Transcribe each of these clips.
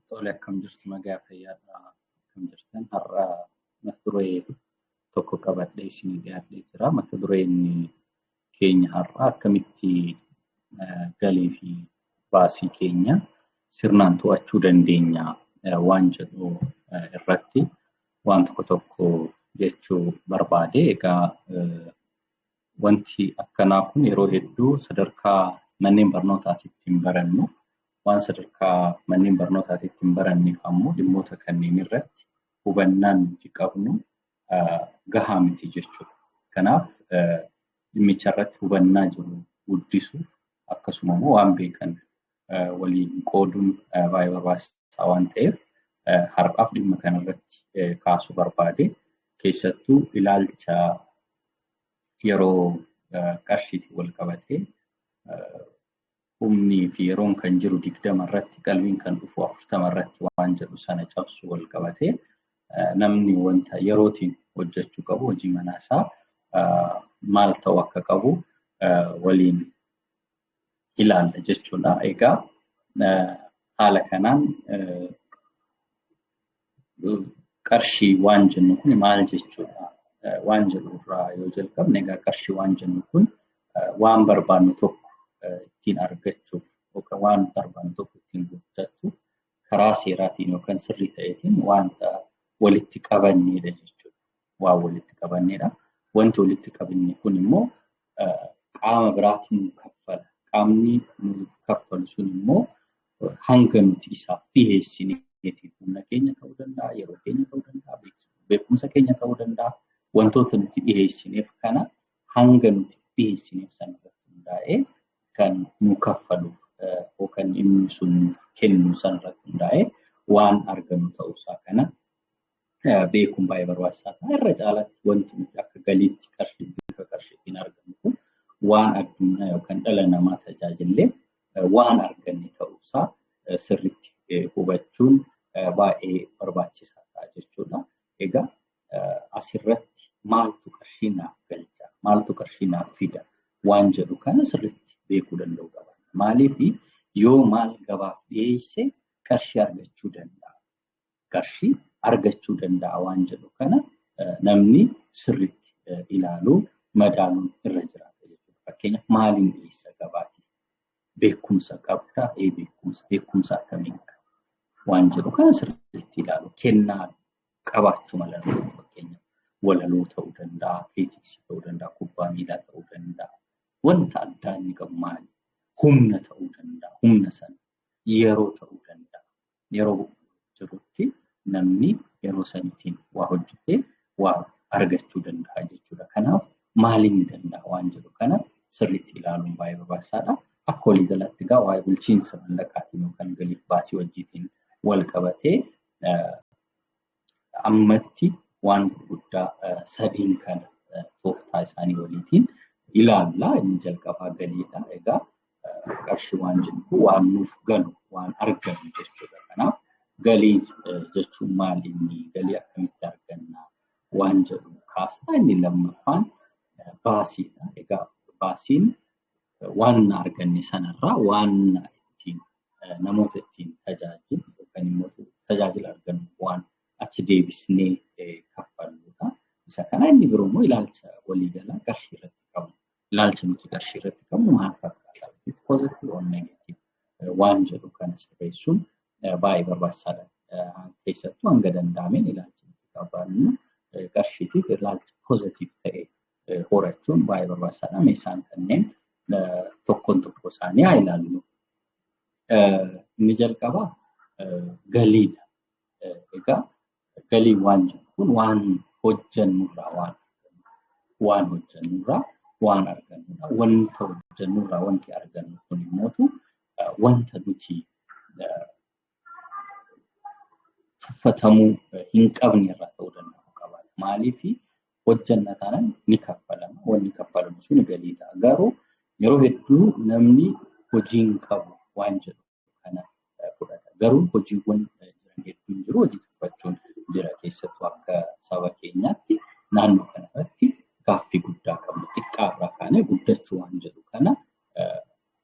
Tole, akkam jirtu? Nagaa fayyaadha? Akkam jirtan? Har'a mata duree tokko qabadhee isinii dhiyaadhee jira. Mata dureen keenya har'a akkamitti galii fi baasii keenya sirnaan to'achuu dandeenya waan jedhu irratti waan tokko tokko jechuu barbaade. Egaa wanti akkanaa kun yeroo hedduu sadarkaa manneen barnootaatti hin barannu. Waan sadarkaa manneen barnootaatti hin baranneef ammoo dhimmoota kanneen irratti hubannaan nuti qabnu gahaa miti jechuudha. Kanaaf dhimmicha irratti hubannaa jiru guddisuuf, akkasuma immoo waan beekan waliin qooduun baay'ee barbaachisaa waan ta'eef, har'aaf dhimma kanarratti kaasuu barbaade. Keessattuu ilaalcha yeroo qarshiitiin wal qabatee, humnii fi yeroon kan jiru 20 irratti, qalbiin kan dhufu 40 irratti waan jedhu sana cabsu wal qabatee, namni wanta yerootiin hojjechuu qabu, hojii manaasaa maal ta'uu akka qabu waliin ilaalla jechuudha. Egaa haala kanaan qarshii waan jennu kun maal jechuudha waan jedhu irraa yoo jalqabne, egaa qarshii waan jennu kun waan barbaannu tokko ittiin argachuuf yookaan waan barbaannu tokko ittiin guuttachuuf karaa seeraatiin yookaan sirrii ta'eetiin wanta walitti qabannedha jechuudha. Waan walitti qabannedha. Wanti walitti qabanne kun immoo qaama biraatiin nu kaffala. Qaamni nuuf kaffalu sun immoo hanga nuti isaaf dhiheessineetiin, humna keenya ta'uu danda'a, yeroo keenya ta'uu danda'a, beekumsa keenya ta'uu danda'a. Wantoota nuti dhiheessineef kana, hanga nuti dhiheessineef sana irratti hundaa'ee kan nu kaffaluuf yookaan inni sun nuuf kennu sana irratti hundaa'ee waan argannu ta'uusaa kana beekuun baay'ee barbaachisaa ta'a. Irra caalaatti wanti nuti akka galiitti qarshii, bifa qarshiitiin argannu kun waan addunyaa yookaan dhala namaa tajaajillee waan arganne ta'uusaa sirriitti hubachuun baay'ee barbaachisaa ta'a jechuudha. Egaa asirratti maaltu qarshii naaf galcha, maaltu qarshii naaf fida waan jedhu kana sirriitti beekuu danda'uu qaba. Maaliif? Yoo maal gabaaf dhiyeesse qarshii argachuu danda'a? Qarshii argachuu danda'a waan jedhu kana namni sirriitti ilaaluu, madaaluun irra jiraata jechuudha. Fakkeenyaaf, maaliin dhiyeessa gabaatiif? Beekumsa qabdaa? Ee, beekumsa akkamiin qaba? Waan jedhu kana sirriitti ilaalu. Kennaa qabaachuu mala, fakkeenyaaf walaloo ta'uu danda'a, atileetiksii ta'uu danda'a, kubbaa miilaa ta'uu danda'a. Wanta addaa inni qabu maali? Humna ta'uu danda'a. Humna sana yeroo ta'uu danda'a. Yeroo jirutti namni yeroo saniitiin waa hojjetee waa argachuu danda'a jechuudha. Kanaaf maaliin danda'a waan jedhu kana sirriitti ilaaluun baay'ee barbaachisaadha. Akka waliigalaatti egaa waa'ee bulchiinsa mallaqaatiin yookaan galiif baasii wajjiitiin wal qabatee ammatti waan gurguddaa sadiin kana tooftaa isaanii waliitiin ilaalla. Inni jalqabaa galiidha. Egaa qarshii waan jennu waan nuuf galu, waan argannu jechuudha. Kanaaf galii jechuun maal inni, galii akkamitti arganna waan jedhu kaasaa. Inni lammaffaan baasiidha. Egaa baasiin waan arganne sanarraa waan ittiin namoota ittiin tajaajilu yookaan immoo tajaajila argannu waan achi deebisnee kaffalludha. Isa kana inni biroo immoo ilaalcha waliigalaa qarshii irratti qabnu. Ilaalcha nuti qarshii irratti qabnu maal fakkaata? Positive or negative waan jedhu kana sirreessuun baay'ee barbaachisaadha. Keessattuu hanga danda'ameen ilaalcha nuti qabaannu qarshiitiif ilaalcha positive ta'e horachuun baay'ee barbaachisaadha. Meeshaan kanneen tokkoon tokko isaanii haa ilaallu. Inni jalqabaa galiidha. Egaa galii waan jedhu kun waan hojjannurraa waan argannudha. Wanta hojjannurraa wanti argannu kun immootu wanta nuti tuffatamuu hin qabne irraa ta'uu danda'u qaba. Maaliif? Hojjanna taanaan ni kaffalama. Wanni kaffalamu sun galii ta'a. Garuu yeroo hedduu namni hojii hin qabu waan jedhu kana fudhata. Garuu hojiiwwan jiran hedduun jiru, hojii tuffachuun jira. Keessattuu akka saba keenyaatti naannoo kanarratti gaaffii guddaa qabna. Xiqqaa irraa kaanee guddachuu waan jedhu kana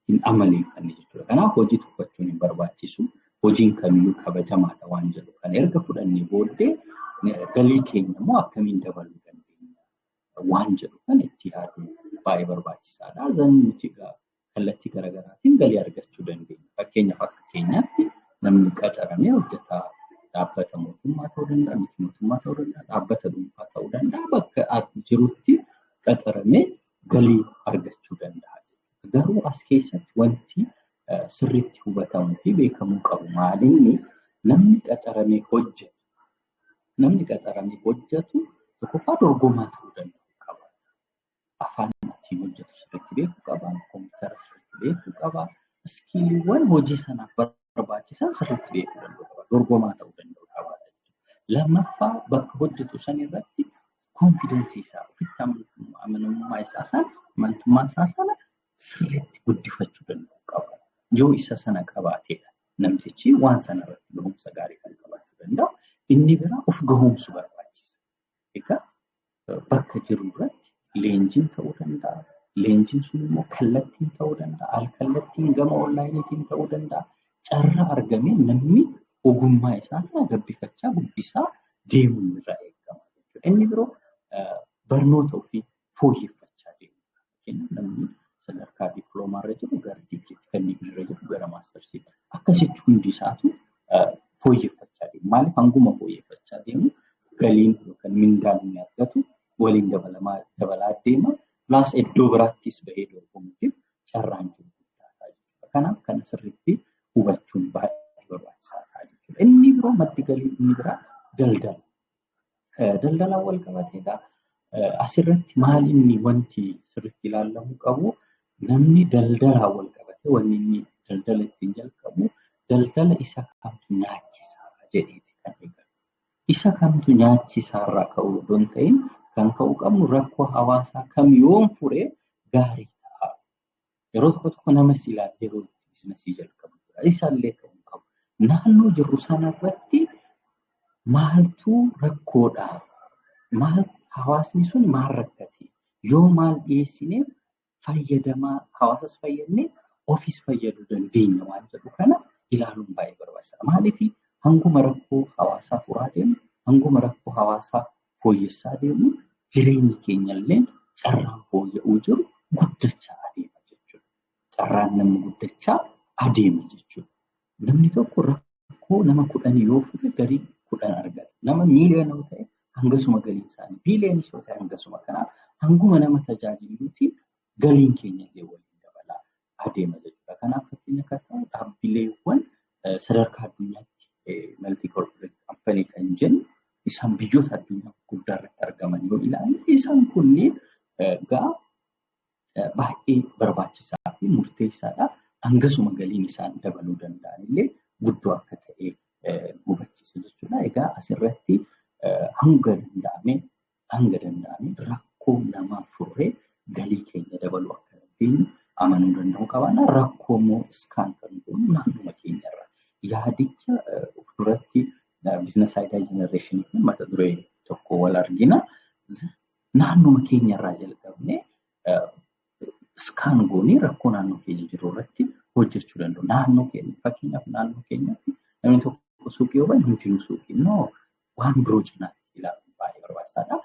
hin amaleeffanne jechuudha. Kanaaf hojii tuffachuun hin barbaachisu. Hojiin kamiyyuu kabajamaadha waan jedhu kan erga fudhannee booddee galii keenya immoo akkamiin dabaluu dandeenya waan jedhu kan itti yaaduun baay'ee barbaachisaadha. Zan nuti kallattii garaagaraatiin galii argachuu dandeenya. Fakkeenyaaf akka keenyaatti namni qacaramee hojjetaa dhaabbata mootummaa ta'uu danda'a, miti mootummaa ta'uu danda'a, dhaabbata dhuunfaa ta'uu danda'a. Bakka jirutti qacaramee galii argachuu danda'a. Garuu as keessatti wanti sirriitti hubatamuu fi beekamuu qabu maalinni namni qacaramee hojjetu namni qacaramee hojjetu tokkoffaa dorgomaa ta'uu danda'u qaba. Afaan ittiin hojjetu sirriitti beekuu qaba, kompiitara sirriitti beekuu qaba, skill-iiwwan hojii sanaaf barbaachisan sirriitti beekuu danda'u qaba, dorgomaa ta'uu danda'u qaba. Lammaffaa, bakka hojjetu san irratti confidence isaa, ofitti amanamummaa isaa sana, amantummaa isaa sana sirriitti guddifachuu danda'u qaba. Yoo isa sana qabaateedha namtichi waan sana irratti gahumsa gaarii kan qabaachuu danda'u. Inni biraa of gahoomsuu barbaachisa. Egaa bakka jiru irratti leenjiin ta'uu danda'a. Leenjiin sun immoo kallattiin ta'uu danda'a. Al kallattiin gama online-iitiin ta'uu danda'a. Carraa argamee namni ogummaa isaa kana gabbifachaa, guddisaa deemuun irraa eegama jechuudha. Inni biroo barnoota ofii fooyyeffachaa deemudha. Fakkeenyaaf, namni sadarkaa dippiloomaa irra jiru gara digiriitti, kan digirii irra jiru gara masters-iitti. Akkasitti hundi isaatu fooyyeffachaa deemu. Maaliif? Hanguma fooyyeffachaa deemu galiin yookaan mindaan inni argatu waliin dabalamaa dabalaa deema. Plus iddoo biraattis bahee dorgomuutiif carraan jiru guddaa jechuudha. Kanaaf kana sirriitti hubachuun baay'ee barbaachisaa ta'a jechuudha. Inni biroo, maddi galii inni biraa daldala. Daldalaan wal qabatee egaa asirratti maal inni wanti sirriitti ilaalamuu qabu, namni daldalaan wal qabatee wanni inni daldala ittiin jalqabu daldala isa kamtu nyaachisaa jedheeti kan eegalu. Isa kamtu nyaachisaarraa ka'uu odoo hin ta'in, kan ka'uu qabnu rakkoo hawaasaa kam yoon fure gaarii ta'a. Yeroo tokko tokko namas ilaalee yeroo business-ii jalqabu isallee ta'uu qabu. Naannoo jirru sanarratti maaltu rakkoodha? Maal hawaasni sun maal rakkate? Yoo maal dhiyeessineef fayyadamaa, hawaasas fayyadnee ofiis fayyaduu dandeenya waan jedhu kana ilaaluun baay'ee barbaachisaadha. Maaliif? Hanguma rakkoo hawaasaa furaa deemu, hanguma rakkoo hawaasaa fooyyessaa deemu, jireenyi keenya illee carraan fooyya'uu jiru guddachaa adeema jechuudha. Carraan namni guddachaa adeema jechuudha. Namni tokko rakkoo nama 10 yoo fure galii 10 argata. Nama miiliyoona yoo ta'e hangasuma galiin isaanii, biiliyoonis yoo ta'e hangasuma. Kanaaf hanguma nama tajaajiluutiin galiin keenya illee waliin dabalaa adeema jechuudha. Kanaaf fakkeenya kan ta'u dhaabbileewwan sadarkaa addunyaatti multi corporate company kan jennu, isaan biyyoota addunyaa guddaa irratti argaman yoo ilaalle, isaan kunneen egaa baay'ee barbaachisaa fi murteessaadha. Hangasuma galiin isaan dabaluu danda'an illee guddoo akka ta'e hubachiisa jechuudha. Egaa asirratti hanga danda'ame rakkoo namaa furree galii keenya dabaluu akka dandeenyu amanuu danda'uu qabaanna. Rakkoo immoo scan kan goonu naannuma keenyarra. Yaadicha of duratti business idea generation-iitiin mata duree tokko wal argina. Naannuma keenyarraa jalqabnee scan goonee rakkoo naannoo keenya jiru irratti hojjechuu danda'u. Naannoo keenya, fakkeenyaaf naannoo keenyatti namni tokko suuqii yoo bane hundinuu suuqii immoo waan biroo cinaatti ilaaluun baay'ee barbaachisaadha.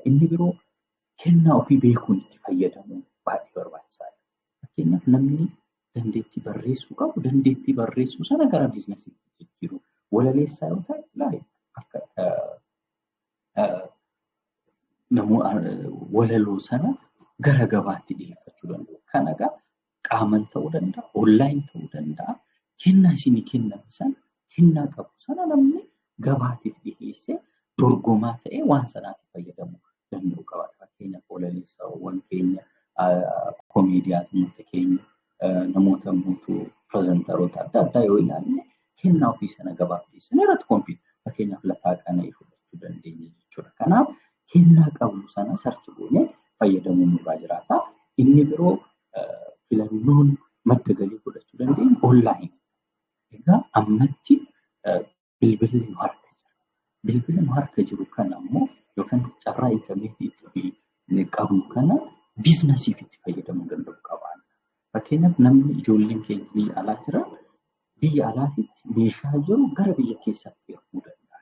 Inni biroo kennaa ofii beekuun itti fayyadamuun baay'ee barbaachisaadha. Fakkeenyaaf, namni dandeettii barreessuu qabu dandeettii barreessuu sana gara business-iitti jijjiiruu. Walaleessaa yoo ta'e, akka walaloo sana gara gabaatti dhiyeeffachuu danda'u. Kana egaa qaaman ta'uu danda'a, online ta'uu danda'a. Kennaa isinii kenname sana, kennaa qabu sana namni gabaatiif dhiyeessee dorgomaa ta'ee waan sanaatti fayyadamuu danda'u qaba. Fakkeenyaaf, walaleessaawwan keenya, komeediyaanota keenya, namoota mootuu, presenter-oota adda addaa yoo ilaalle, kennaa ofii sana gabaaf dhiyeessanii irratti compete, fakkeenyaaf Lataa Qana'ii fudhachuu dandeenya jechuudha. Kanaaf kennaa qabnu sana search goonee fayyadamuun nurraa jiraata. Inni biroo filannoon madda galii godhachuu dandeenyu online. Egaa ammatti bilbilli nu harka jira. Bilbila nu harka jiru kana immoo yookaan carraa intarneetii qabnu kana business-iif itti fayyadamuu danda'u qabaanna. Fakkeenyaaf, namni ijoolleen keenya biyya alaa jiran Biyya alaatitti meeshaa jiru gara biyya keessaatti erguu danda'a.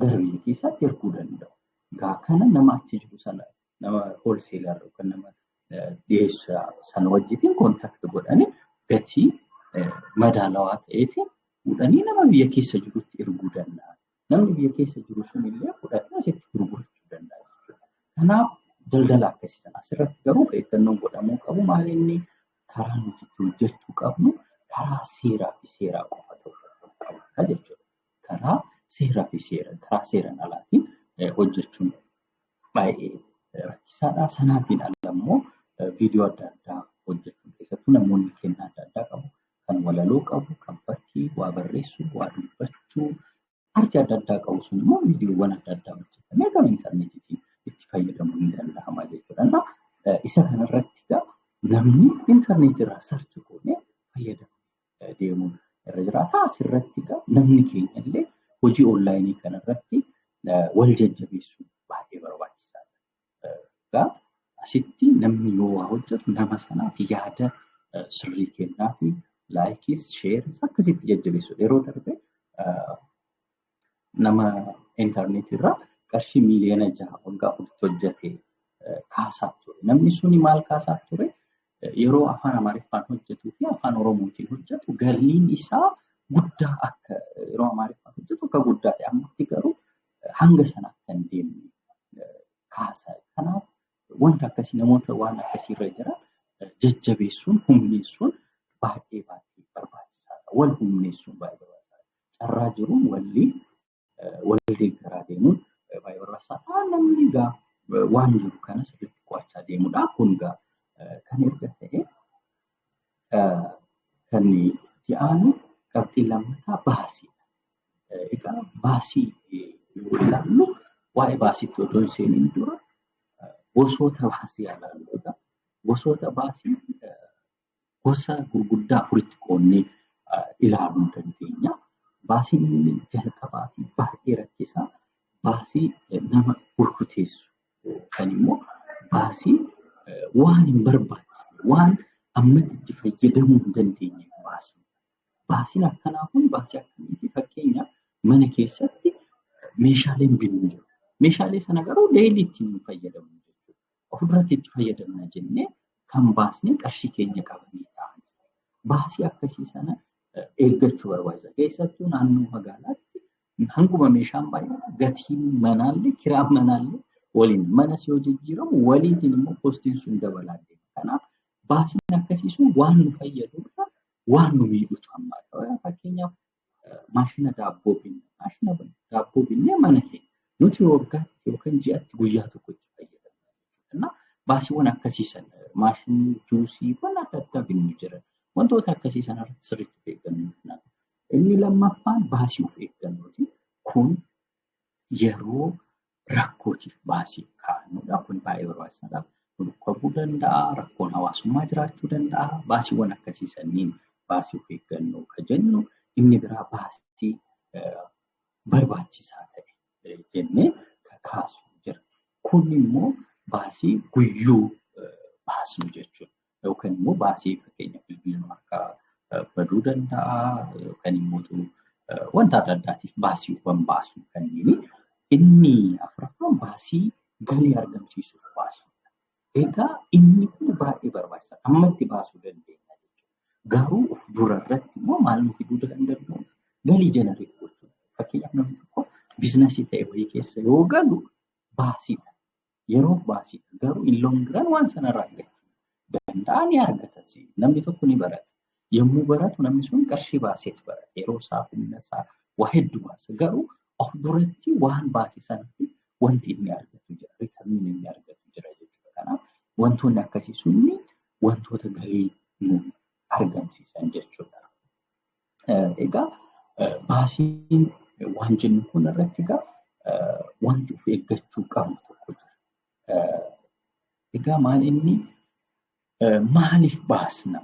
Gara biyya keessaatti erguu danda'u. Egaa kana nama achi jiru sana, nama wholesaler yookaan nama dhiyeessaa sana wajjin contact godhanii gatii madaalawaa ta'eetiin fuudhanii nama biyya keessa jirutti erguu danda'a. Namni biyya keessa jiru sunillee fudhatee asitti gurgurachuu danda'a jechuudha. Kanaaf daldala akkasii sana asirratti garuu of eeggannoon godhamuu qabu maal inni karaa nuti itti hojjechuu qabnu karaa seeraa fi seeraa qofa ta'uu qaba jechuudha. Karaa seeraa fi seera karaa seeraan alaatiin hojjechuun baay'ee rakkisaadha. Sanaatiin ala immoo viidiyoo adda addaa hojjechuun keessattuu namoonni kennaa adda addaa qabu. Kan walaloo qabu, kan fakkii, waa barreessuu, waa dubbachuu, arti adda addaa qabu sun immoo viidiyoowwan adda addaa hojjetamee gama intarneetiitiin itti fayyadamuu ni danda'ama jechuudha. Isa kanarratti namni intarneetii irraa search goonee fayyadamuu deemuun irra jiraata. Asirratti namni keenya illee hojii onlaayinii kanarratti wal jajjabeessuun baay'ee barbaachisaadha. Egaa asitti namni yoo waa hojjetu nama sanaaf yaada sirrii kennaa fi like is, share is akkasitti jajjabeessuudha. Yeroo darbe nama intarneetii irraa qarshii miiliyoona 6 waggaa 4tti hojjete kaasaa ture. Namni suni maal kaasaa ture? Yeroo afaan Amaariffaan hojjetuu fi afaan Oromootiin hojjetu galiin isaa guddaa akka yeroo Amaariffaan hojjetu akka guddaa ta'e, ammatti garuu hanga sana akka hin deemne kaasa. Kanaaf wanta akkasii namoota waan akkasiirra jiran jajjabeessuun, humneessuun baay'ee baay'ee barbaachisaadha. Wal humneessuun baay'ee barbaachisaadha. Carraa jiruun walii wal deeggaraa deemuun baay'ee barbaachisaadha. Namni egaa waan jiru kana sirriitti qo'achaa deemudha. Kun egaa kan erga ta'e kan itti aanu qabxii lammataa baasiidha. Egaa baasii yoo ilaallu, waa'ee baasiitti otoo hin seeniin dura gosoota baasii ilaallu. Egaa gosoota baasii gosa gurguddaa afuritti qoodnee ilaaluu dandeenya. Baasiin inni jalqabaa fi baay'ee rakkisaa baasii nama burkuteessu yookaan immoo baasii waan hin barbaachisne, waan ammatti itti fayyadamuu hin dandeenyeef baasnu. Baasiin akkanaa kun baasii akkamiiti? Fakkeenyaaf, mana keessatti meeshaaleen binnu jiru. Meeshaalee sana garuu daily ittiin hin fayyadamnu jechuudha. Ofirratti itti fayyadamna jennee kan baasnee qarshii keenya qabanii taa'an. Baasii akkasii sana eeggachuu barbaachisa. Keessattuu naannoo magaalaatti hanguma meeshaan baay'atu gatiin manaallee, kiraan manaallee waliin manas yoo jijjiiramu waliitiin immoo costiin sun dabalaa deema. Kanaaf baasiin akkasii sun waan nu fayyadu irra waan nu miidhutu hammaata. Fakkeenyaaf, maashina daabboo binna. Maashina daabboo binnee mana keenya nuti waggaatti yookaan ji'atti guyyaa tokko itti fayyadamna jechuudha. Baasiiwwan akkasii sana, maashinii juusiiwwan adda addaa binnu jira. Wantoota akkasii sanarratti sirriitti of eeggannoo. Inni lammaffaan baasii of eeggannooti. Kun yeroo rakkootiif baasii kaa'annudha. Kun baay'ee barbaachisaadha. Dhukkubuu danda'a, rakkoon hawaasummaa jiraachuu danda'a. Baasiiwwan akkasii sanniin baasii of eeggannoo kan jennu. Inni biraa baasii barbaachisaa ta'e jennee kaasu jira. Kun immoo baasii guyyuu baasnu jechuudha. Yookaan immoo baasii, fakkeenyaaf, bilbilli harkaa baduu danda'a yookaan immoo wanta adda addaatiif baasiiwwan baasnu kanneen. Inni afuraffaan baasii galii argamsiisuuf baasnudha. Egaa inni kun baay'ee barbaachisaadha. Ammatti baasuu dandeenya jechuudha. Garuu of dura irratti immoo maal nu fiduu danda'u? Galii generate gochuu. Fakkeenyaaf, namni tokko biizinasii ta'e wayii keessa yoo galu baasiidha. Yeroo baasiidha. Garuu in long run waan sanarraa argachuu danda'a, ni argatas. Namni tokko ni barata. Yommuu baratu namni sun qarshii baaseet barata. Yeroo isaa, humna isaa, waa hedduu baasa. Garuu of duratti waan baase sanatti wanti inni argatu jira. Returniin inni argatu jira jechuudha. Kanaaf wantoonni akkasii sunni wantoota galii nu argamsiisan jechuudha. Egaa baasiin waan jennu kun irratti egaa wanti of eeggachuu qabnu tokko jira. Egaa maal inni, maaliif baasna?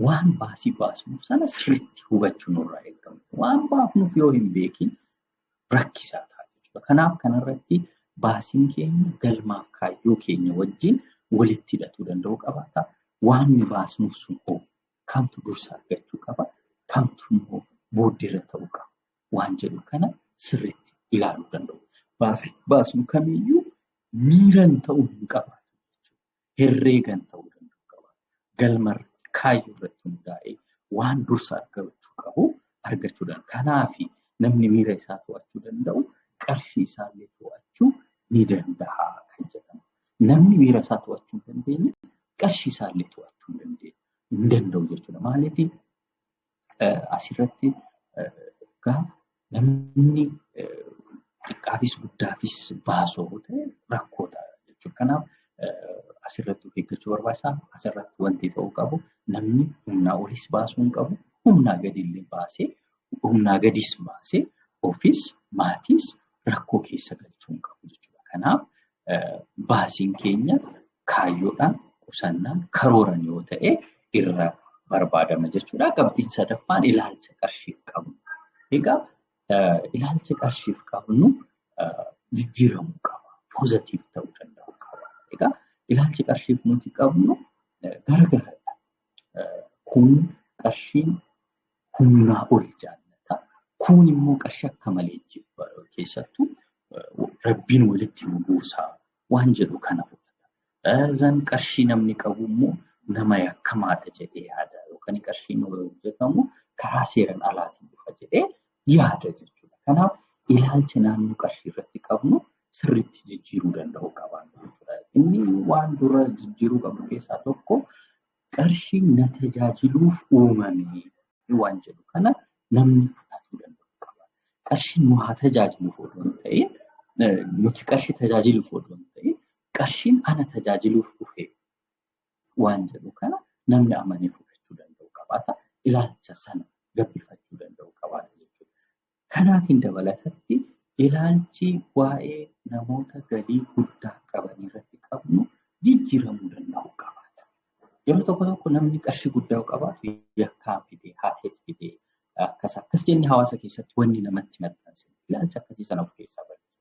Waan baasii baasnuuf sana sirriitti hubachuu nurraa eegama. Waan baafnuuf yoo hin beekin rakkisaa ta'a jechuudha. Kanaaf kanarratti baasiin keenya galmaaf kaayyoo keenya wajjin walitti hidhatuu danda'uu qabaata. Waan nu baasnuuf sun hoo kamtu dursa argachuu qaba? Kamtu Kamtu immoo booddeerra ta'uu qaba waan jedhu kana sirriitti ilaaluu danda'u. Baasnu kamiyyuu miiraan ta'uu hin qabaatu. Herreegaan ta'uu danda'u qaba. Galmarratti kaayyoo irratti hundaa'ee waan dursa argachuu qabu argachuu danda'a. Kanaafi namni miira isaa to'achuu danda'u qarshii isaallee to'achuu ni danda'a kan jedhamu. Namni miira isaa to'achuu hin dandeenye qarshii isaallee to'achuu hin danda'u jechuudha. Maaliif asirratti egaa namni xiqqaafis guddaafis baasoo ta'e rakkoo ta'a jechuudha. Kanaaf asirratti of eeggachuu barbaachisaa. Asirratti wanti ta'uu qabu namni humnaa olis baasuu hin qabu, humnaa gadillee baasee humnaa gadis baasee ofis maatiis rakkoo keessa galchuu hin qabu jechuudha. Kanaaf baasiin keenya kaayyoodhaan, qusannaan, karooran yoo ta'e irra barbaadama jechuudha. Qabxiin sadaffaan ilaalcha qarshiif qabnu. Egaa ilaalcha qarshiif qabnu jijjiiramuu qaba. Positive ta'uu danda'uu qaba. Egaa ilaalchi qarshiif nuti qabnu garagaradha. Kun qarshiin humnaa ol jaallata. Kun immoo qarshii akka malee jibba. Keessattuu rabbiin walitti nu buusaa waan jedhu kana fudhata. Zan qarshii namni qabu immoo nama yakkamaadha jedhee yaada. Yookaan qarshiin hojjetamu karaa seeraan alaatiin dhufa jedhee yaada jechuudha. Kanaaf ilaalcha naannoo qarshii irratti qabnu sirriitti jijjiiruu danda'uu qabaanna jechuudha. Inni waan dura jijjiiruu qabnu keessaa tokko qarshiin na tajaajiluuf uumame waan jedhu kana namni fudhachuu danda'u qaba. Qarshiin nu haa tajaajiluuf odoo hin ta'in, nuti qarshii tajaajiluuf odoo hin ta'in, qarshiin ana tajaajiluuf dhufe waan jedhu kana namni amanee fudhachuu danda'u qabaata. Ilaalcha sana gabbifachuu danda'u qabaata jechuudha. Kanaatiin dabalatatti ilaalchi waa'ee namoota galii guddaa qaban irratti qabnu jijjiiramuu danda'u qabaata. Yeroo tokko tokko namni qarshii guddaa qabaatu yakkaan fidee, haateet fidee, akkas akkas jennee hawaasa keessatti wanni namatti maxxanse ilaalcha akkasii sana of keessaa balleessu.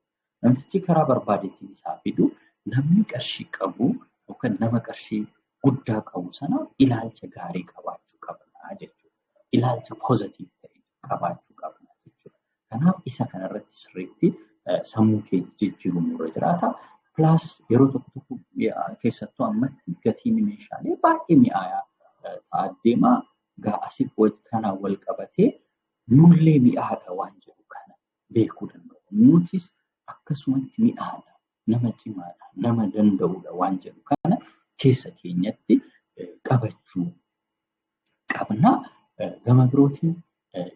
Namtichi karaa barbaadeetiin isaa fidu namni qarshii qabu yookaan nama qarshii guddaa qabu sanaaf ilaalcha gaarii qabaachuu qabna jechuudha. Ilaalcha positive ta'e qabaachuu qabna jechuudha. Kanaaf isa kanarratti sirriitti sammuu keenya jijjiiruun nurra jiraata. Plus yeroo tokko tokko keessattuu ammatti gatiin meeshaalee baay'ee mi'aayaa ta'aa deema. Asii kanaan wal qabatee nullee mi'aadha waan jedhu kana beekuu danda'u. Nutis akkasumatti mi'aadha, nama cimaadha, nama danda'udha waan jedhu kana keessa keenyatti qabachuu qabna. Gama birootiin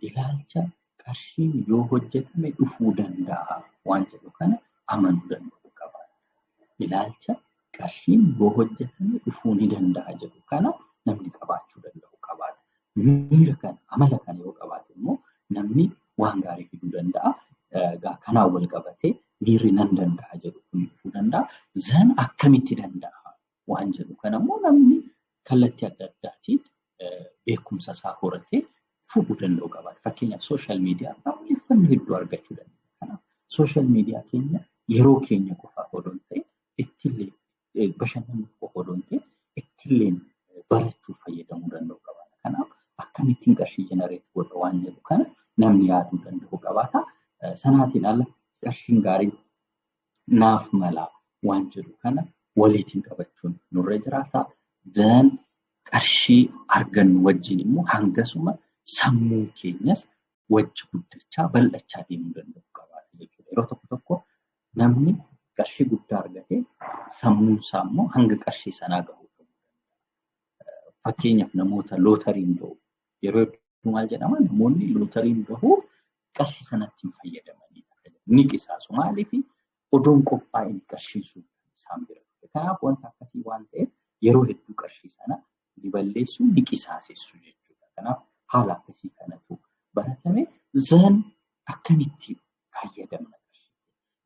ilaalcha qarshiin yoo hojjetame dhufuu danda'a waan jedhu kana amanuu danda'uu qaba. Ilaalcha qarshiin yoo hojjetame dhufuu ni danda'a jedhu kana namni qabaachuu danda'u qabaata. Miira kana, amala kana yoo qabaate immoo namni waan gaarii fiduu danda'a. Kanaan wal qabatee miirri nan danda'a jedhu kun dhufuu danda'a. Zan akkamitti danda'a waan jedhu kana immoo namni kallattii adda addaatiin beekumsa isaa horatee fuudhuu danda'u qabaata. Fakkeenyaaf social media irraa odeeffannoo hedduu argachuu dandeenya. Kanaaf social media keenya yeroo keenya qofaaf odoo hin ta'in, ittiillee bashannanuuf qofa odoo hin ta'in, ittiillee barachuuf fayyadamuu danda'u qabaata. Kanaaf akkamittiin qarshii generate godha waan jedhu kana namni yaaduu danda'u qabaata. Sanaatiin ala qarshiin gaariin naaf mala waan jedhu kana waliitiin qabachuun nurra jiraata. Then qarshii argannu wajjin immoo hangasuma sammuun keenyas wajji guddachaa bal'achaa deemuu danda'u qabaata jechuudha. Yeroo tokko tokko namni qarshii guddaa argatee sammuun isaa immoo hanga qarshii sanaa gahuu dhabuu danda'a. Fakkeenyaaf namoota lootariin bahuuf yeroo hedduu maal jedhama, namoonni lootariin bahuuf qarshii sanatti hin fayyadamanidha. Ni qisaasu. Maaliif? Odoon qophaa'in qarshiin sun isaan bira dhufe. Kanaaf wanta akkasii waan ta'eef yeroo hedduu qarshii sana ni balleessu, ni qisaasessu jechuudha. Kanaaf haala akkasii kanatu baratame. Zan akkamitti fayyadamna qarshii?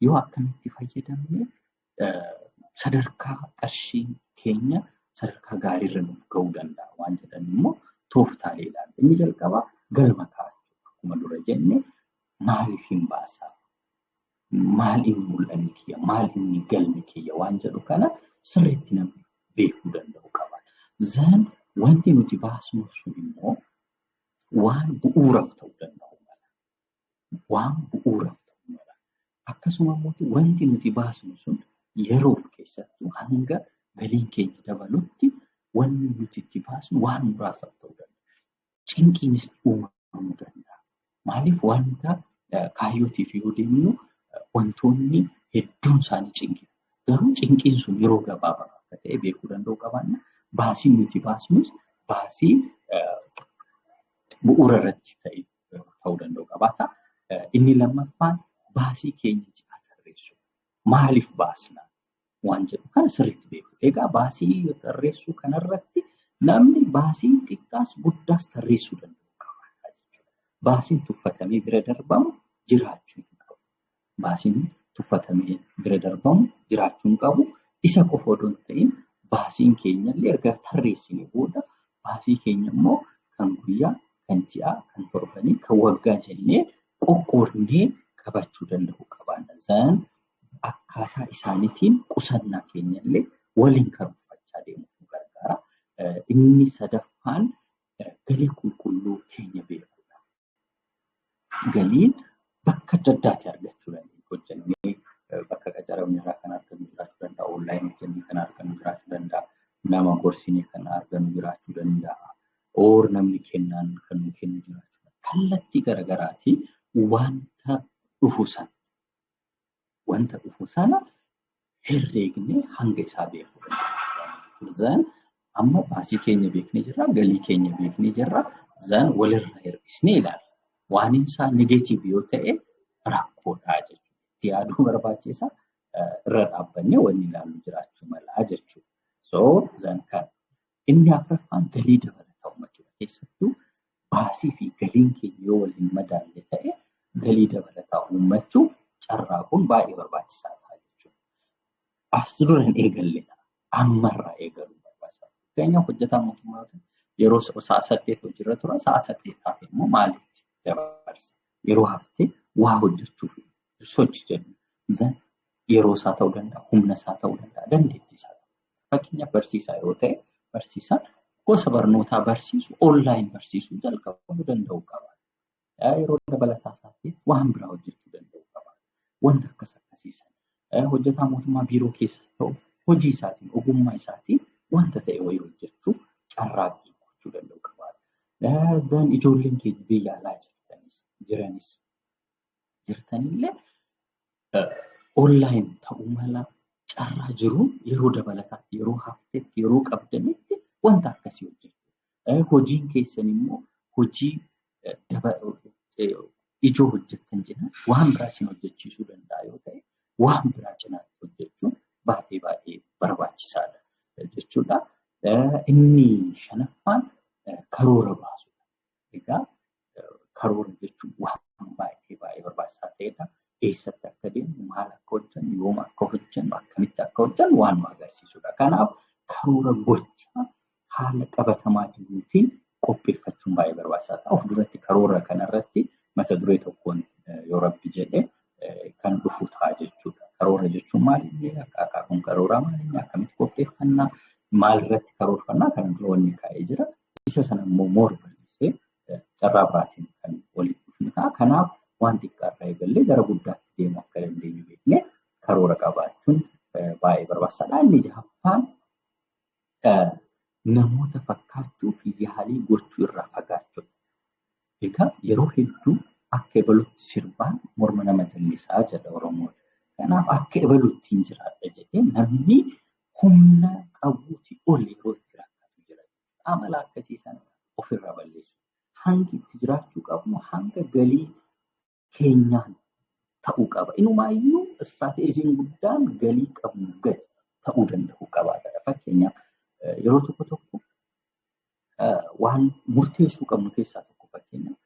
Yoo akkamitti fayyadamne sadarkaa qarshiin keenya sadarkaa gaariirra nuuf ga'uu danda'a waan jedhan immoo tooftaalee ilaalla. Inni jalqabaa galma kaa'achuu. Akkuma dura jenne, maaliif hin baasaa? Maal inni mul'anni kiyya? Maal inni galmi kiyya? Waan jedhu kana sirriitti namni beekuu danda'u qaba. Zan wanti nuti baasnu sun immoo waan bu'uuraaf ta'uu danda'u mala. Waan bu'uuraaf ta'uu mala. Akkasuma immoo wanti nuti baasnu sun yeroof keessattuu hanga galiin keenya dabalutti wanni nuti itti baasnu waan muraasaaf ta'uu danda'a. Cinqiinis uumamuu danda'a. Maaliif wanta kaayyootiif yoo deemnu wantoonni hedduun isaanii cinqii. Garuu cinqiin sun yeroo gabaabaa akka ta'e beekuu danda'uu qabaanna. Baasiin nuti baasnus baasii bu'uura irratti ta'uu danda'u qabaata. Inni lammaffaan baasii keenya ji'aa tarreessuu. Maaliif baasna waan jedhu kana sirriitti beeku. Egaa baasii tarreessuu kanarratti namni baasii xiqqaas guddaas tarreessuu danda'u qabaata jechuudha. Baasiin tuffatamee bira darbamu jiraachuu hin qabu. Baasiin tuffatamee bira darbamu jiraachuu hin qabu. Isa qofa odoo hin ta'in baasiin keenya illee erga tarreessinee booda baasii keenya immoo kan guyyaa, kan ji'aa, kan torbanii, kan waggaa jennee qoqqoodnee qabachuu danda'uu qabaanna. Isaan akkaataa isaaniitiin qusannaa keenya illee waliin karoorfachaa deemuuf nu gargaara. Inni sadaffaan galii qulqulluu keenya beekuudha. Galiin bakka adda addaatii argachuu dandeenya. Hojjennee bakka qacaramne irraa kan argannu jiraachuu danda'a. Online hojjennee kan argannu jiraachuu danda'a. Nama gorsinee kan argannu jiraachuu danda'a. Or namni kennaan kan nu kennu jiraachuu danda'a. Kallattii garaagaraatiin wanta dhufu sana herreegnee hanga isaa beekuu dandeenya. Then amma baasii keenya beeknee jirra, galii keenya beeknee jirra. Then walirra hir'isnee ilaalla. Waan isaa negative yoo ta'e rakkoodha jechuudha. Itti yaaduu barbaachisa. Irra dhaabbannee wanni ilaallu jiraachuu mala jechuudha. So then kan inni afuraffaan galii dabalataa uummachuudha. Keessattuu baasii fi galiin keenya yoo wal hin madaalle ta'e, galii dabalataa uummachuuf carraaquun baay'ee barbaachisaa ta'a jechuudha. As dura hin eegalle ta'a. Ammarraa eegaluu barbaachisaadha. Fakkeenyaaf, hojjetaa mootummaa yeroo sa'a 8 hojiirra tura, sa'a 8 hafe immoo maalitti dabarsa? Yeroo haftee waa hojjechuuf sochi jennu. Yeroo isaa ta'uu danda'a, humna isaa ta'uu danda'a, dandeettii isaa ta'uu danda'a. Fakkeenyaaf, barsiisaa yoo ta'e, barsiisaan gosa barnootaa barsiisu online barsiisuu jalqabuu danda'uu qaba. Yeroo dabalataa isaatti waan biraa hojjechuu danda'uu qaba. Wanta akkas akkasiisan. Hojjetaa mootummaa biiroo keessas ta'u, hojii isaatiin, ogummaa isaatiin wanta ta'e wayii hojjechuuf carraaqqii gochuu danda'uu qaba. Ijoolleen keenya biyya alaa jiranis jirtanillee online ta'uu mala, carraa jiruun yeroo dabalataatti, yeroo haftetti, yeroo qabdanitti wanta akkasii hojjechuu. Hojiin keessan immoo hojii ijoo hojjettan cinaa waan biraa isin hojjechiisuu danda'a yoo ta'e, waan biraa cinaatti hojjechuun baay'ee baay'ee barbaachisaadha jechuudha. Inni shanaffaan karoora baasuudha. Egaa karoora jechuun waan baay'ee baay'ee barbaachisaa ta'edha. Eessatti akka deemnu, maal akka hojjennu, yoom akka hojjennu, akkamitti akka hojjennu waan nu agarsiisudha. Kanaaf karoora gochaa haala qabatamaa jiruutiin qopheeffachuun baay'ee barbaachisaadha. Of duratti karoora kanarratti mata duree tokkoon yoo Rabbi jedhe kan dhufu ta'a jechuudha. Karoora jechuun maal inni, akaakuun karooraa maal inni, akkamitti qopheeffannaa, maalirratti karoorfannaa, kana dura wanni kaa'ee jira. Isa sana immoo more bal'isee carraa biraatiin kan walitti dhufnu ta'a. Kanaaf waan xiqqaarraa eegallee gara guddaatti deemuu akka dandeenyu beeknee karoora qabaachuun baay'ee barbaachisaadha. Inni jahaffaan namoota fakkaachuuf yaalii gochuu irraa fagaachuudha. Egaa yeroo hedduu "akka ebalutti sirbaan morma nama jallisaa" jedha Oromoon. Kanaaf akka ebalutti hin jiraadha jedhee namni humna qabuutii ol yeroo itti rakkatu jira. Amala akkasii sana ofirraa balleessu. Hangi itti jiraachuu qabnu hanga galii keenyaan ta'uu qaba. Inumaayyuu istiraateejiin guddaan galii qabnu gadi ta'uu danda'uu qabaata. Fakkeenyaaf, yeroo tokko tokko waan murteessuu qabnu keessaa tokko, fakkeenyaaf,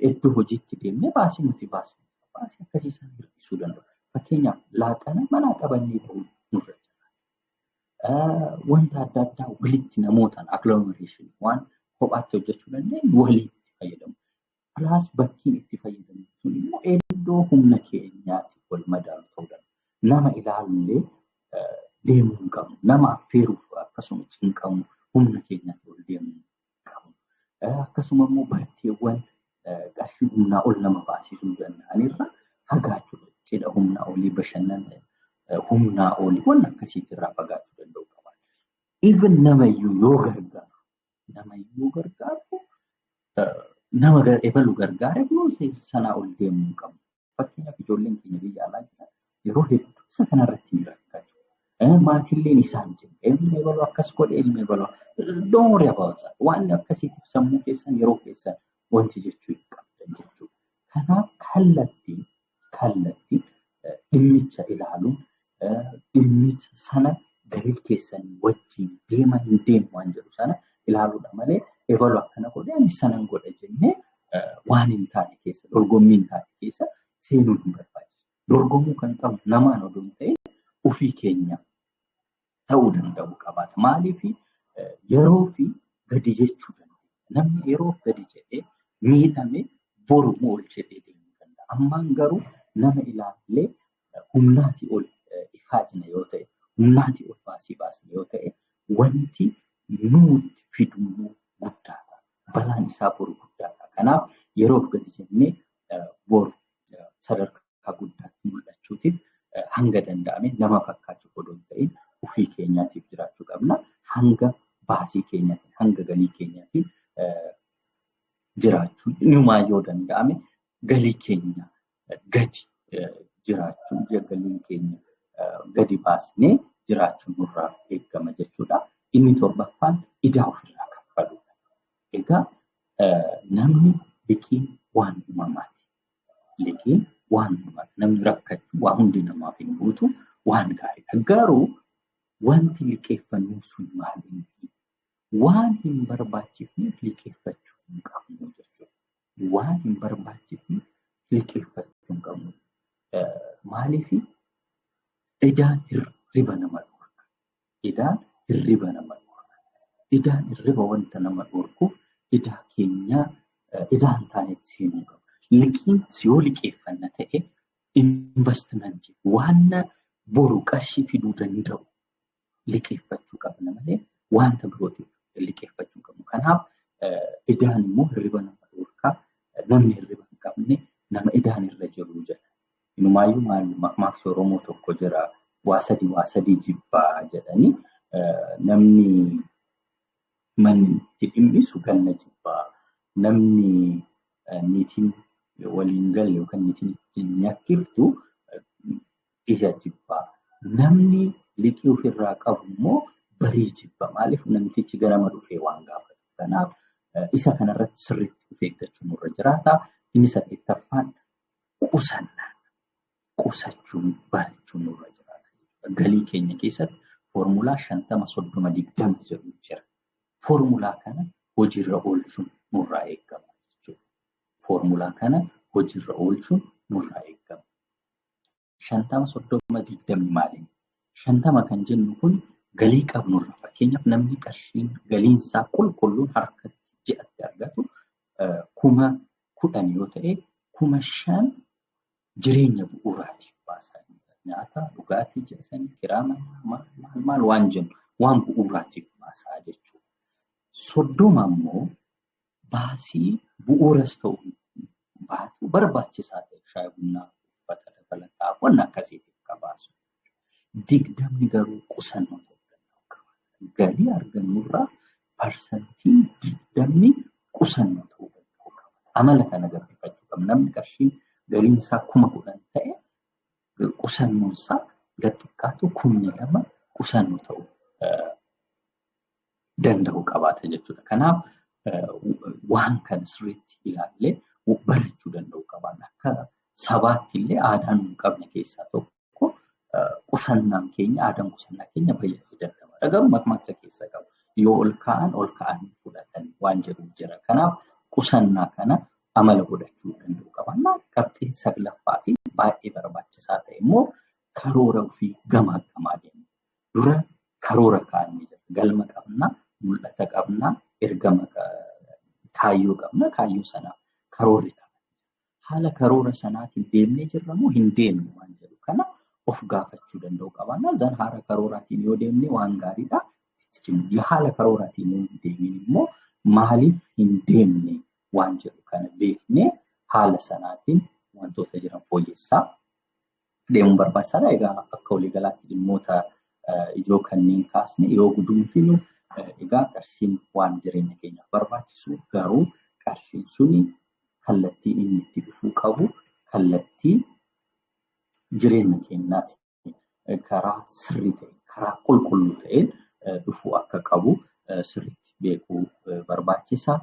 iddoo hojiitti deemnee baasii nuti baasnu baasii akkasii sana hir'isuu danda'u. Fakkeenyaaf, laaqana manaa qabannee bahuu nurra jira. Wanta adda addaa walitti namootaan agglomeration, waan kophaatti hojjechuu dandeenyu walitti fayyadamu. Plus bakkiin itti fayyadamnu sun immoo iddoo humna keenyaatti wal madaalu ta'uu danda'a. Nama ilaallee deemuu hin qabnu. Nama affeeruuf akkasuma cinqamu, humna keenyaatti ol deemuu hin qabnu. Akkasuma immoo barteewwan qarshii humnaa ol nama baasisuu danda'anirra fagaachuudha. Cidha humnaa olii, bashannana humnaa olii waan akkasiitirraa fagaachuu danda'u qaba. Even namayyuu yoo gargaaru, namayyuu gargaaru, nama ebalu gargaare sanaa ol deemuu hin qabnu. Fakkeenyaaf ijoolleen keenya biyya alaa jiran yeroo hedduu isa kanarratti ni rakkatu. Maatilleen isaan jiru. Ilmi ebaluu akkas godhe, ilmi ebaluu. Don't worry about that. Waan akkasiitiif sammuu keessan, yeroo keessan wanti jechuu hin qabdan jechuudha. Kanaaf kallattiin dhimmicha ilaaluun, dhimmicha sana galii keessan wajjin deema hin deemu waan jedhu sana ilaaluudha malee, ebaluu akkana godhe, ani sanan godha jennee waan hin taane keessa, dorgommii hin taane keessa seenuun hin barbaachisu. Dorgomuu kan qabnu namaan odoo hin ta'in ofii keenya ta'uu danda'u qabaata. Maaliif? Yeroo fi gadi jechuu danda'a. Namni yeroo gadi jedhee miidhame boru immoo ol jedhee deemuu danda'a. Ammaan garuu nama ilaallee humnaatii ol ifaajna yoo ta'e, humnaatii ol baasii baasna yoo ta'e, wanti nuti fidu immoo guddaadha. Balaan isaa boru guddaadha. Kanaaf yeroof gadi jennee boru sadarkaa guddaatti mul'achuutiif hanga danda'ame nama fakkaachuuf odoo hin ta'in ofii keenyaatiif jiraachuu qabna. Hanga baasii keenyaatiin, hanga galii keenyaatiin jiraachuu, inumaa yoo danda'ame galii keenya gadi jiraachuu, galiin keenya gadi baasnee jiraachuun nurraa eegama jechuudha. Inni torbaffaan idaa ofirraa kaffaluudha. Egaa namni liqiin waan uumamaati. Liqiin waan uumamaati. Namni rakkachuu waa hundi namaaf hin guutu, waan gaariidha. Garuu wanti liqeeffannu sun maali? Waan hin barbaachifneef liqeeffachuu hin qabnu jechuudha. Waan hin barbaachifneef liqeeffachuu hin qabnu. Maaliif? Idaan hirriba nama dhorka. Idaan hirriba nama dhorka. Idaan hirriba wanta nama dhorkuuf idaa keenyaa idaa hin taanetti seenuu qaba. Liqiin yoo liqeeffanna ta'e investimentii waan boru qarshii fiduu danda'u liqeeffachuu qabna malee wanta birootiif liqeeffachuu qabnu. Kanaaf idaan immoo hirriba nama dhorkaa, namni hirriba hin qabne nama idaan irra jiru jedha. Inumaayyuu maal, maqmaaqsi Oromoo tokko jira, waa sadii waa sadii jibbaa jedhanii: namni manni itti dhimmisu ganna jibbaa, namni niitiin waliin galle yookaan niitiin ittiin nyakkiftu ija jibbaa, namni liqii ofirraa qabu immoo barii jibba. Maaliif? Namtichi ganama dhufee waan gaafatu. Kanaaf isa kanarratti sirriitti of eeggachuun nurra jiraata. Inni saddeettaffaan qusannaa. Qusachuun barachuun nurra jiraata. Galii keenya keessatti foormulaa 50 30 20 jedhu jira. Foormulaa kana hojiirra oolchuun nurraa eegama jechuudha. Foormulaa kana hojiirra oolchuun nurraa eegama. 50 30 20 maali? 50 kan jennu kun galii qabnurra, fakkeenyaaf namni qarshiin galiinsaa qulqulluun harkatti ji'atti argatu 10,000 yoo ta'e, 5,000 jireenya bu'uuraatiif baasa. Nyaata, dhugaatii ji'a sanii, kiraa manaa, maal maal maal waan jennu waan bu'uuraatiif baasaa jechuudha. 30 immoo baasii bu'uuras ta'u baatu barbaachisaa ta'e, shaayii, bunnaa, uffata dabalataa, waan akkasiitiif kan baasu. 20 garuu qusannoo ta'uu danda'u qaba. Galii argannurraa 20% qusannoo ta'uu danda'u qaba. Amala kana gabbifachuu qabna. Namni qarshiin galiinsaa 10,000 ta'e qusannoonsaa gad xiqqaatu 2,000 qusannoo ta'uu danda'u qabaata jechuudha. Kanaaf waan kana sirriitti ilaallee barachuu danda'u qabaata. Akka sabaatti illee aadaan nu qabne keessaa tokko qusannaan keenya, aadaan qusannaa keenya baay'ee dadhabaadha. Garuu maqmaaqsa keessa qabu. Yoo ol ka'an ol ka'anii fudhatan waan jedhu jira. Kanaaf qusannaa kana amala godhachuu danda'u qabaanna. Qabxiin saglaffaa fi baay'ee barbaachisaa ta'e immoo karoora ofii gamaa gamaa deemu. Dura karoora kaa'annee jira. Galma qabna, mul'ata qabna, ergama kaayyoo qabna. Kaayyoo sanaaf karoorri qaba. Haala karoora sanaatiin deemnee jirra moo hin deemne waan jedhu kana of gaafachuu danda'u qabaanna. Zan haala karooraatiin yoo deemne waan gaariidha. Haala karooraatiin yoo hin deemin immoo maaliif hin deemne? waan jedhu kana beeknee haala sanaatiin wantoota jiran fooyyessaa deemuun barbaachisaadha. Egaa akka waliigalaatti dhimmoota ijoo kanneen kaasne yoo guduunfinu, egaa qarshiin waan jireenya keenyaaf barbaachisu, garuu qarshiin suni kallattii inni itti dhufuu qabu kallattii jireenya keenyaati. Karaa sirrii ta'e, karaa qulqulluu ta'een dhufuu akka qabu sirriitti beekuu barbaachisa.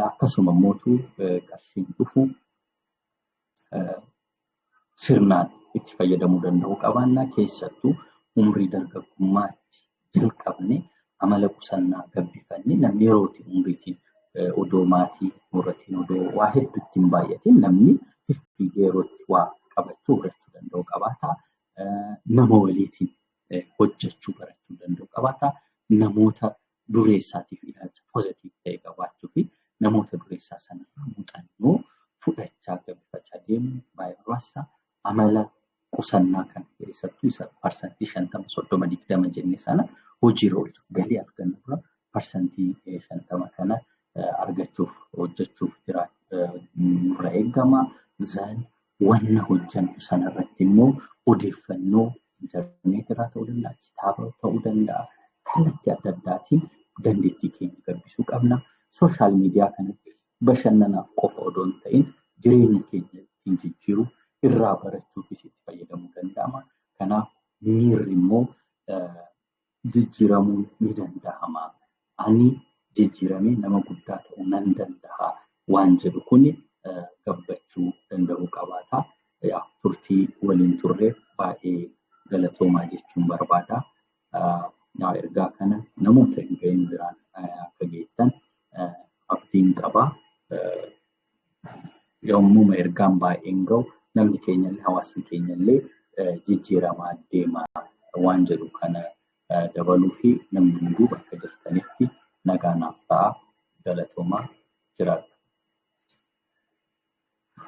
Akkasuma immoo qarshiin dhufu sirnaan itti fayyadamuu danda'uu qabaanna. Keessattuu umrii dargaggummaatti jalqabne amala qusannaa gabbifannee, namni yerootiin umriitiin odoo maatii horatiin, odoo waa hedduu ittiin baay'atiin, namni fiffiigee yerootti waa qabachuu horachuu danda'u qabaata. Nama waliitiin hojjechuu barachuu danda'u qabaata. Namoota dureessaatiif ilaalcha positive ta'e qabaachuu fi namoota dureessaa sanarraa muuxannoo fudhachaa gabbifachaa deemuun baay'ee barbaachisaa. Amala qusannaa kana, keessattuu isa 50% 30 20 jenne sana hojiirra oolchuuf, galii argannu dura 50% kana argachuuf hojjechuuf nurra eegama. Zan wanna hojjennu sanarratti immoo odeeffannoo intarneetirraa ta'uu danda'a, kitaaba ta'uu danda'a, kallattii adda addaatiin dandeettii keenya gabbisuu qabna. Social media kanatti bashannanaaf qofa odoo hin ta'in jireenya keenya ittiin jijjiiruu, irraa barachuufis itti fayyadamuu danda'ama. Kanaaf miirri immoo jijjiiramuun ni danda'ama. Ani jijjiiramee nama guddaa ta'uu nan danda'a waan jedhu kuni gabbachuu danda'uu qabaata. Turtii waliin turreef baay'ee galatoomaa jechuun barbaada. Ergaa kana namoota hin gahin biraan akka geettan abdiin qaba. Yommuma ergaan baay'een gahu namni keenyallee, hawaasni keenyallee jijjiiramaa deema waan jedhu kana dabaluu fi namni hunduu bakka jirtanitti nagaa naaf ta'a. Galatoomaa, jiraadha.